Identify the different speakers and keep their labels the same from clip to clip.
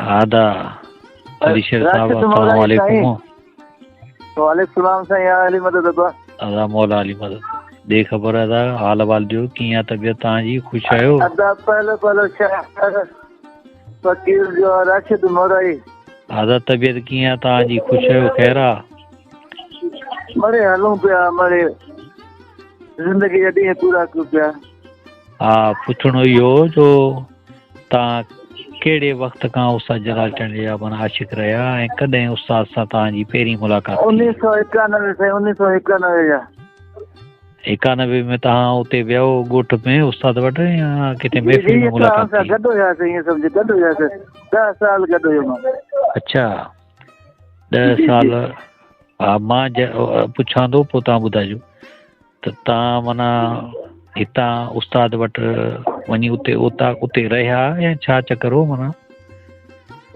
Speaker 1: ادا علي شير صاحب
Speaker 2: راشد
Speaker 1: السلام
Speaker 2: مولائي
Speaker 1: عليڪم
Speaker 2: سائين. وعليڪم السلام سائين يا علي مدد ابا.
Speaker 1: ادا مولا علي مدد ڏي خبر ادا حال احوال ڏيو ڪيئن آ طبيعت توهان جي خوش آهيو؟
Speaker 2: ادا پهلو پهلو شاعر فقير جو راشد مورائي.
Speaker 1: ادا طبيعت ڪيئن آ توهان جي خوش آهيو خير آ؟
Speaker 2: مڙي هلون پيا مڙي زندگي جا ڏينهن پورا ڪيون پيا.
Speaker 1: ها پڇڻو اهو هو جو توهان ڪهڙي وقت کان استاد جلال چانڊيي جا معنيٰ عاشق رهيا ۽ ڪڏهن استاد سان توهان جي پهرين ملاقات ٿي؟
Speaker 2: انيس سو ايڪانوي سائين انيس سو ايڪانوي جا.
Speaker 1: ايڪانوي ۾ توهان اتي ويا هو ڳوٺ ۾ استاد وٽ يا ڪٿي
Speaker 2: جي
Speaker 1: محفل
Speaker 2: جي
Speaker 1: ۾ ملاقات
Speaker 2: اسان
Speaker 1: ٿي؟
Speaker 2: گڏ هياسين ائين سمجهه گڏ هياسين 10 سال گڏ هيو مان.
Speaker 1: اڇا 10
Speaker 2: جي جي
Speaker 1: سال ها مان پڇان ٿو پوء توهان ٻڌائجو. ته تان معنيٰ هتان استاد وٽ وڃي اتي اوطاق اتي رهيا يا ڇا چڪر هو معنيٰ؟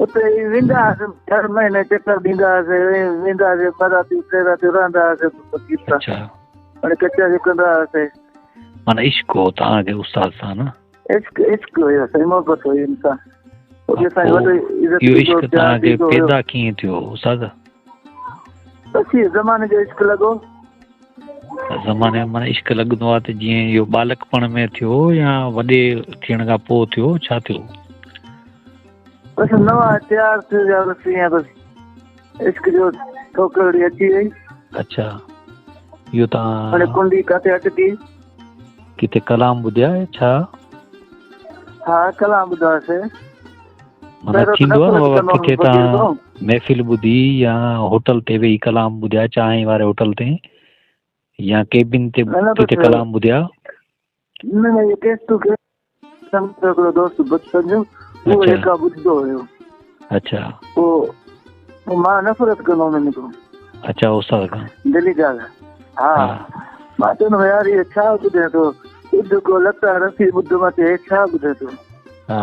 Speaker 2: اتي ئي ويندا هئاسين هر مهيني چڪر ڏيندا هئاسين ويندا هئاسين ٻه راتيون ٽي راتيون رهندا هئاسين فقير سان
Speaker 1: اڇا
Speaker 2: وري ڪچهريون ڪندا هئاسين.
Speaker 1: معنيٰ عشق هو توهان کي استاد سان نه؟
Speaker 2: عشق عشق هيو سائين محبت هئي ان سان
Speaker 1: ها پوء اهو عشق توهان کي پيدا ڪيئن ٿيو استاد؟
Speaker 2: بس هي زماني جو عشق لڳو.
Speaker 1: زماني ۾ معنيٰ عشق لڳندو آهي ته جيئن اهو ٻالڪپڻ ۾ ٿيو يا وڏي ٿيڻ کان پوء ٿيو ڇا ٿيو؟
Speaker 2: بس نوان تيار ٿيو يا بس ائين بس عشق جو ٺوڪرڙي اچي وئي.
Speaker 1: اڇا اهو
Speaker 2: تان هاڻي ڪنڊي ڪاٿي اٽڪي.
Speaker 1: ڪٿي ڪلام ٻڌيا ڇا؟
Speaker 2: ها ڪلام ٻڌاسي.
Speaker 1: معنيٰ ٿيندو آهي نه بابا ڪٿي تان محفل ٻڌي يا هوٽل تي ويهي ڪلام ٻڌيا چانهه واري هوٽل تي يا ڪيبن تي ڪٿي ڪلام ٻڌيا؟
Speaker 2: نه نه اهي ڪيسٽون هڪڙو دوست بچپن جو اهو جيڪا ٻڌندو هيو.
Speaker 1: اڇا.
Speaker 2: پوء مان نفرت ڪندو هوم ان کان.
Speaker 1: اڇا استاد کان.
Speaker 2: دلي ڳالهه ها مان چوندو هوم يار اهو ڇا ٻڌي ٿو ٻڌ ڪو لتا رسي ٻڌ مان چيو هي ڇا ٻڌي ٿو.
Speaker 1: ها.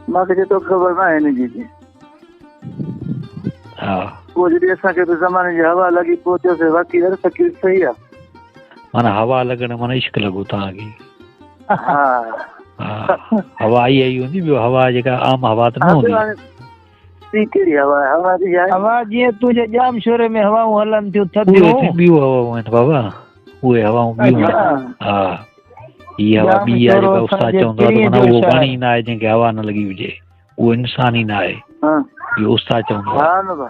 Speaker 2: مان کي چيو توکي خبر ناهي هن جي.
Speaker 1: ها.
Speaker 2: پوء جڏهن اسان کي به زماني جي هوا لڳي پوء چيوسين واقعي يار فقير صحيح آ.
Speaker 1: معنيٰ هوا لڳڻ معنيٰ عشق لڳو توهان کي.
Speaker 2: ها.
Speaker 1: ها هوا آئي آئي هوندي ٻيو هوا جيڪا عام هوا ته نه هوندي.
Speaker 2: ٻي ڪهڙي هوا آهي هوا جي آهي.
Speaker 3: هوا جيئن تنهنجي ڄام شوري ۾ هوائون هلن ٿيون ٿڌيون.
Speaker 1: اهي ٻيون هوائون آهن بابا اهي هوائون ٻيون آهن. ها هي هوا ٻي آهي جيڪا استاد چوندو آهي ته معنيٰ اهو وڻ ئي نه آهي جنهن کي هوا نه لڳي هجي اهو انسان ئي نه آهي اهو استاد چوندو آهي.
Speaker 2: ها نه بابا.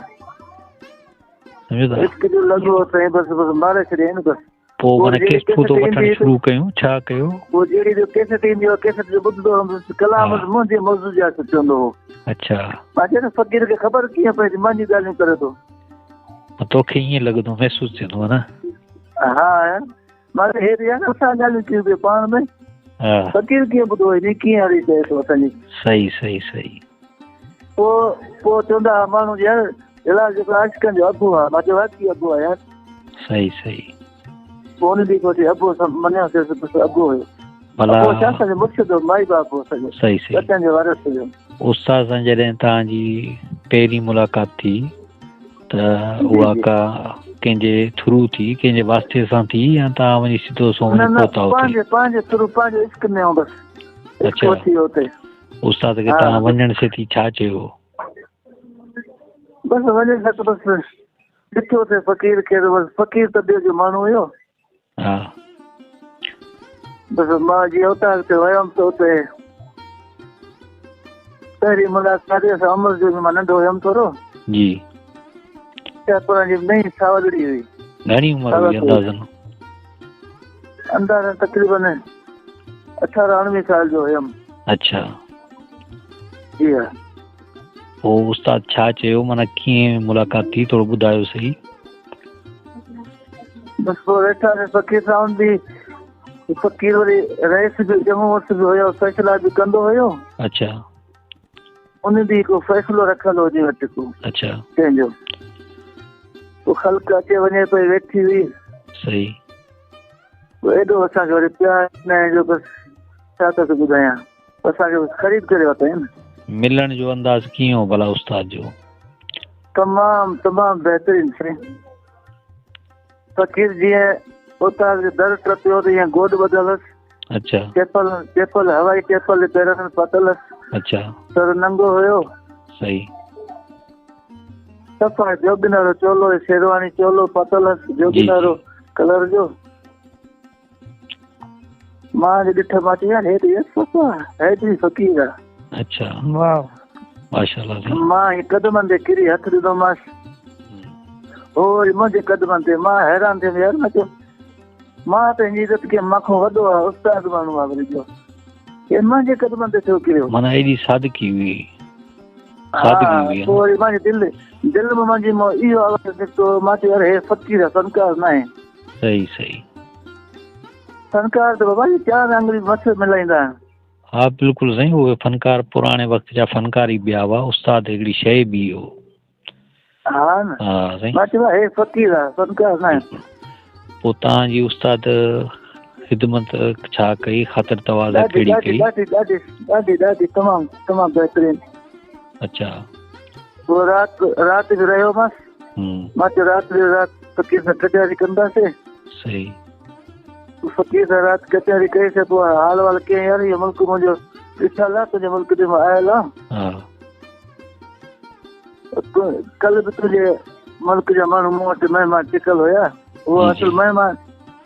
Speaker 1: سمجهو ٿا.
Speaker 2: عشق جو لڳو سائين بس بس ماري ڇڏيائين نه بس.
Speaker 1: پوء معنيٰ ڪيسٽون تو وٺڻ شروع ڪيون ڇا ڪيو؟
Speaker 2: پوء جهڙي جو ڪيسٽ ايندي هئي ڪيسٽ جو ٻڌندو هوم ڪلام منهنجي موضوع جا چوندو هو.
Speaker 1: اڇا.
Speaker 2: مان چيو فقير کي خبر ڪيئن پئي ته منهنجي ڳالهيون ڪري ٿو.
Speaker 1: توکي ائين لڳندو محسوس ٿيندو هو نه؟
Speaker 2: ها مان چيو هي ته يار اسان ڳالهيون ڪيون پيا پاڻ ۾.
Speaker 1: ها.
Speaker 2: فقير ڪيئن ٻڌو هي ڪيئن هلي چئي ٿو اسان جي.
Speaker 1: صحيح صحيح صحيح.
Speaker 2: پوء پوء چوندا ها ماڻهو يار جلال جيڪو عاشقن جو ابو آ. مان چيو واقعي ابو آ يار.
Speaker 1: صحيح صحيح.
Speaker 2: پوء ان ڏينهن کان وٺي ابو سان مڃيوسين بس ابو هيو.
Speaker 1: ڀلا
Speaker 2: ابو ڇا اسان جو مرشد هو مائي باپ هو اسان جو.
Speaker 1: صحيح صحيح.
Speaker 2: ٻچن جو وارث هيو.
Speaker 1: استاد سان جڏهن توهان جي پهرين ملاقات ٿي ته اها ڪا ڪنهن جي ٿرو ٿي ڪنهن جي واسطي سان ٿي يا توهان وڃي سڌو سنئون
Speaker 2: نه
Speaker 1: وڃي
Speaker 2: نه
Speaker 1: پهتا اتي؟
Speaker 2: پنهنجي پنهنجي ٿرو پنهنجو عشق ۾ هو بس. عشق
Speaker 1: اڇا.
Speaker 2: وٺي ويو اتي.
Speaker 1: استاد کي توهان وڃڻ سيتي ڇا چيو؟
Speaker 2: بس وڃڻ سان ته بس ڏٺو ته فقير کي ته بس فقير طبيعت جو ماڻهو هيو.
Speaker 1: ها.
Speaker 2: بس مان جيئن اوطاق تي ويم ته اتي پهرين ملاقات اسان عمر جو به مان ننڍو هيم ٿورو.
Speaker 1: جي.
Speaker 2: چاپڙن جي نئين ساوڌڙي هئي.
Speaker 1: گهڻي عمر هئي اندازن؟
Speaker 2: اندازن تقريبن اٺارهن اڻويهه سال جو هيم.
Speaker 1: اڇا.
Speaker 2: جي ها.
Speaker 1: پوء استاد ڇا چيو معنيٰ ڪيئن ملاقات ٿي ٿورو ٻڌايو سهي.
Speaker 2: بس پوء ويٺاسين فقير صاحب به فقير وري رئيس به چڱو مڙس به هيو فيصلا به ڪندو هيو.
Speaker 1: اڇا.
Speaker 2: ان به هڪ فيصلو رکيل هو جي وٽ ڪو.
Speaker 1: اڇا.
Speaker 2: ڪنهن جو. پوء خلق اچي وڃي پئي ويٺي هئي.
Speaker 1: صحيح.
Speaker 2: پوء ايڏو اسان کي وري پيار ڏنائين جو بس ڇا ٿو ٻڌايان. اسان کي خريد ڪري ورتائين.
Speaker 1: ملڻ جو انداز ڪيئن هو ڀلا استاد جو؟
Speaker 2: تمام تمام بهترين سائين. فقير جيئن اوطاق جو در ٽپيو ته ائين گوڏ ٻڌل هئس.
Speaker 1: اڇا.
Speaker 2: چيپل چيپل هوائي چيپل پيرن ۾ پاتل هئس.
Speaker 1: اڇا.
Speaker 2: سر ننگو هيو.
Speaker 1: صحيح.
Speaker 2: صفا جوڳن وارو چولو ۽ شيرواني چولو پاتل هئس جوڳن وارو ڪلر جو. مان جو ڏٺو مان چيو يار هي ته صفا حيدري فقير آ.
Speaker 1: اڇا.
Speaker 3: واهه.
Speaker 1: ماشاءالله سائين.
Speaker 2: مان هي قدمن تي ڪري هٿ ڏنومانس. هو وري منهنجي قدمن تي. مان حيران ٿيم يار مان چيو مان ته هن جي عزت ڪيم مان کان وڏو آ استاد ماڻهو آ وري ٻيو هي منهنجي قدمن تي ڇو ڪريو.
Speaker 1: معنيٰ ايڏي سادگي هئي. سادگي هئي.
Speaker 2: پوء وري منهنجي دل دل مان منهنجي مان اهو آواز نڪتو مان چيو يار هي فقير آ فنڪار ناهي.
Speaker 1: صحيح صحيح.
Speaker 2: فنڪار ته بابا هي چار آڱريون مس ملائيندا آهن.
Speaker 1: ها بلڪل سائين اهي فنڪار پراڻي وقت جا فنڪار ئي ٻيا هئا استاد هڪڙي شيء ٻي هو.
Speaker 2: ها نه
Speaker 1: ها سائين.
Speaker 2: مان چيو هي فقير آ فنڪار ناهي.
Speaker 1: پوء توهان جي استاد خدمت ڇا ڪئي خاطر تواضع ڪهڙي ڪئي؟
Speaker 2: ڏاڍي ڏاڍي ڏاڍي ڏاڍي تمام تمام بهترين.
Speaker 1: اڇا.
Speaker 2: پوء رات رات به رهيومانس. مان چيو رات جو رات فقير سان ڪچهري ڪنداسين.
Speaker 1: صحيح.
Speaker 2: فقير سان رات ڪچهري ڪئيسين پوء حال وال ڪيائين يار هي ملڪ منهنجو ڏٺل آ تنهنجي ملڪ تي مان آيل آن.
Speaker 1: ها.
Speaker 2: ڪلهه به تنهنجي ملڪ جا ماڻهو مون وٽ مهمان چڪل هيا. اهو اصل مهمان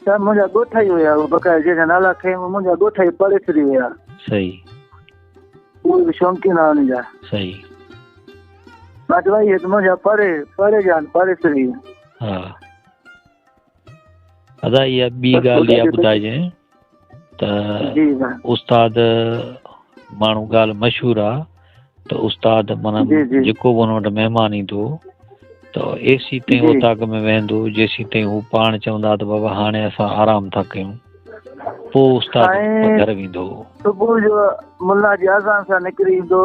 Speaker 2: ته منهنجا ڳوٺ ئي هيا. اهو بقايا جنهن جا نالا کنيم منهنجا ڳوٺ ئي پاڙيسري هيا.
Speaker 1: صحيح.
Speaker 2: اهي به شوقين آهن ان جا.
Speaker 1: صحيح.
Speaker 2: مان چيو اهي ته منهنجا پاڙي پاڙي جا آهن پاڙيسري.
Speaker 1: ها. ادا اها ٻي ڳالهه اها ٻڌائجين ته استاد ماڻهو ڳالهه مشهور آ ته استاد معنيٰ جيڪو به ان وٽ مهمان ايندو ته ايسي تائين اوطاق ۾ ويهندو جيسي تائين هو پاڻ چوندا ته بابا هاڻي اسان آرام ٿا ڪيون پوء استاد گهر ويندو هو.
Speaker 2: صبح جو ملا جي اذان سان نڪري ايندو.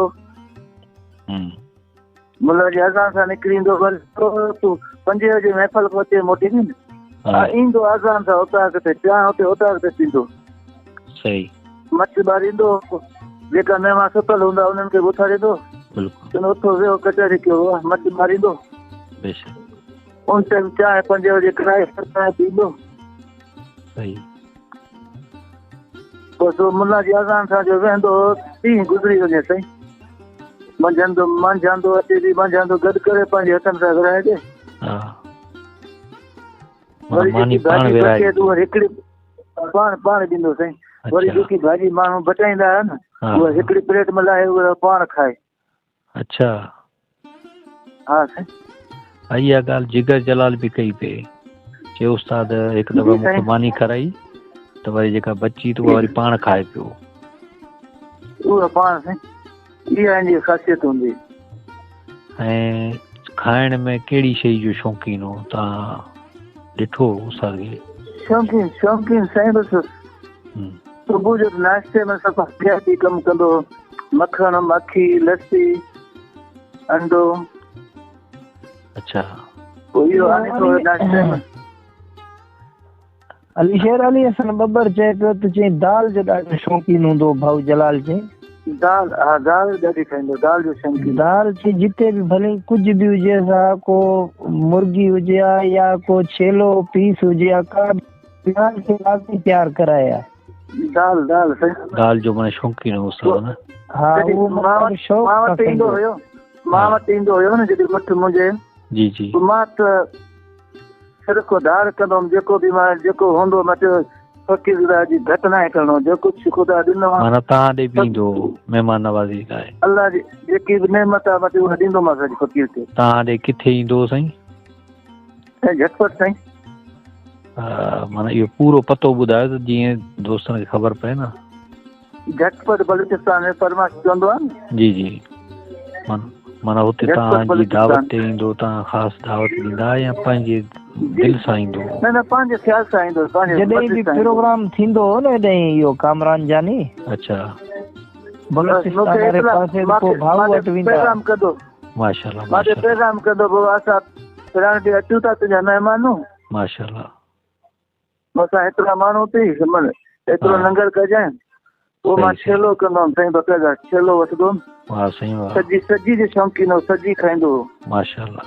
Speaker 2: ملا جي اذان سان نڪري ايندو وري تون پنجين بجي محفل پهچي موٽي نه ايندو اذان سان اوطاق تي چانهه اتي اوطاق تي پيندو.
Speaker 1: صحيح.
Speaker 2: مچ ٻاريندو جيڪا مهمان ستل هوندا انهن کي به اٿاريندو.
Speaker 1: بلڪل.
Speaker 2: چوندو اٿو ويهو ڪچهري ڪيو مچ ٻاريندو.
Speaker 1: بيشڪ.
Speaker 2: ان ٽائيم چانهه پنجين بجي ڪرائي چانهه پيندو.
Speaker 1: صحيح.
Speaker 2: بس ملا جي اذان سان جو ويهندو هو ڏينهن گذري وڃي سائين. منجهند منجهندو اچي ٿي منجهندو گڏ ڪري پنهنجي هٿن سان ورهائي ڏي.
Speaker 1: ها.
Speaker 2: وري
Speaker 1: ماني
Speaker 2: جيڪي
Speaker 1: پاڻ
Speaker 2: ڀاڄي
Speaker 1: ورهائي
Speaker 2: بچي ته اها هڪڙي پاڻ پاڻ ڏيندو سائين. وري جيڪي ڀاڄي ماڻهو بچائيندا هئا نه اها هڪڙي پليٽ ۾ لاهي اها پاڻ کائي.
Speaker 1: اڇا.
Speaker 2: ها سائين.
Speaker 1: اها ڳالهه جگر جلال به ڪئي پئي چي استاد هڪ دفعو مون کي ماني کارائي ته وري جيڪا بچي ته اها وري پاڻ کائي پيو.
Speaker 2: اها پاڻ سائين اها هن جي خاصيت هوندي.
Speaker 1: ۽ کائڻ ۾ ڪهڙي شيء جو شوقين هو تان ڏٺو استاد کي؟
Speaker 2: شوقين شوقين سائين بس صبح جو ناشتي ۾ صفا ديهاتي ڪم ڪندو هو مکڻ ماکي لسي انڊو.
Speaker 1: اڇا.
Speaker 2: پوء اهو آڻيندو هو ناشتي ۾.
Speaker 3: علي شير علي حسن ٻٻر چئي پيو ته چئي دال جو ڏاڍو شوقين هوندو هو ڀائو جلال چئي.
Speaker 2: دال ها دال ڏاڍي کائيندو هو دال جو شوقين.
Speaker 3: دال چئي جتي به ڀلي ڪجهه به هجي سا ڪو مرغي هجي ها يا ڪو ڇيلو پيس هجي ها ڪا به دال کي لازمي تيار ڪرائي ها.
Speaker 2: دال دال سائين.
Speaker 1: دال جو معنيٰ شوقين هو استاد نه.
Speaker 3: ها اهو مطلب شوق
Speaker 2: مان
Speaker 3: سان
Speaker 2: وٽ ايندو
Speaker 3: کائيندو هو.
Speaker 2: هيو مان وٽ ايندو هيو نه جڏهن مٺ منهنجي.
Speaker 1: جي جي.
Speaker 2: مان ته سر کان ڌار ڪندو هوم جيڪو به مان جيڪو هوندو مان چيو فقير خدا جي گهٽ ناهي ڪرڻو جو ڪجهه خدا ڏنو آهي.
Speaker 1: معنيٰ توهان ڏي به ايندو هو مهمان نوازي لاء.
Speaker 2: الله جي جيڪي به نعمت آهي مان چيو اها ڏيندومانس اڄ فقير کي.
Speaker 1: توهان ڏي ڪٿي ايندو هو سائين؟
Speaker 2: سائين جهٽ پٽ سائين.
Speaker 1: معنيٰ اهو پورو پتو ٻڌايو ته جيئن دوستن کي خبر پئي نه.
Speaker 2: جهٽ پٽ بلوچستان ۾ فرماش چوندو آهي نه.
Speaker 1: جي جي معنيٰ هتي توهان جي دعوت تي ايندو توهان خاص دعوت ڏيندا يا پنهنجي دل سان ايندو؟
Speaker 2: نه نه پنهنجي خيال سان ايندو پنهنجي
Speaker 3: جڏهن به پروگرام ٿيندو هو نه هيڏانهن اهو ڪامران جاني.
Speaker 1: اڇا.
Speaker 3: بلوچستان واري پاسي ته پوء ڀائو وٽ ويندا.
Speaker 2: پيغام ڪندو.
Speaker 1: ماشاءالله
Speaker 2: ماشاءالله. پيغام ڪندو بابا اسان فلاڻي ڏينهن اچون ٿا تنهنجا مهمان.
Speaker 1: ماشاءالله.
Speaker 2: اسان هيترا ماڻهو ٿي سمن ايترو لنگر ڪجانء. پوء مان ڇيلو ڪندو هوم سائين بقاعده ڇيلو وٺندو هوم.
Speaker 1: واهه سائين واهه.
Speaker 2: سجي سجي جو شوقين هو سجي کائيندو هو.
Speaker 1: ماشاءالله.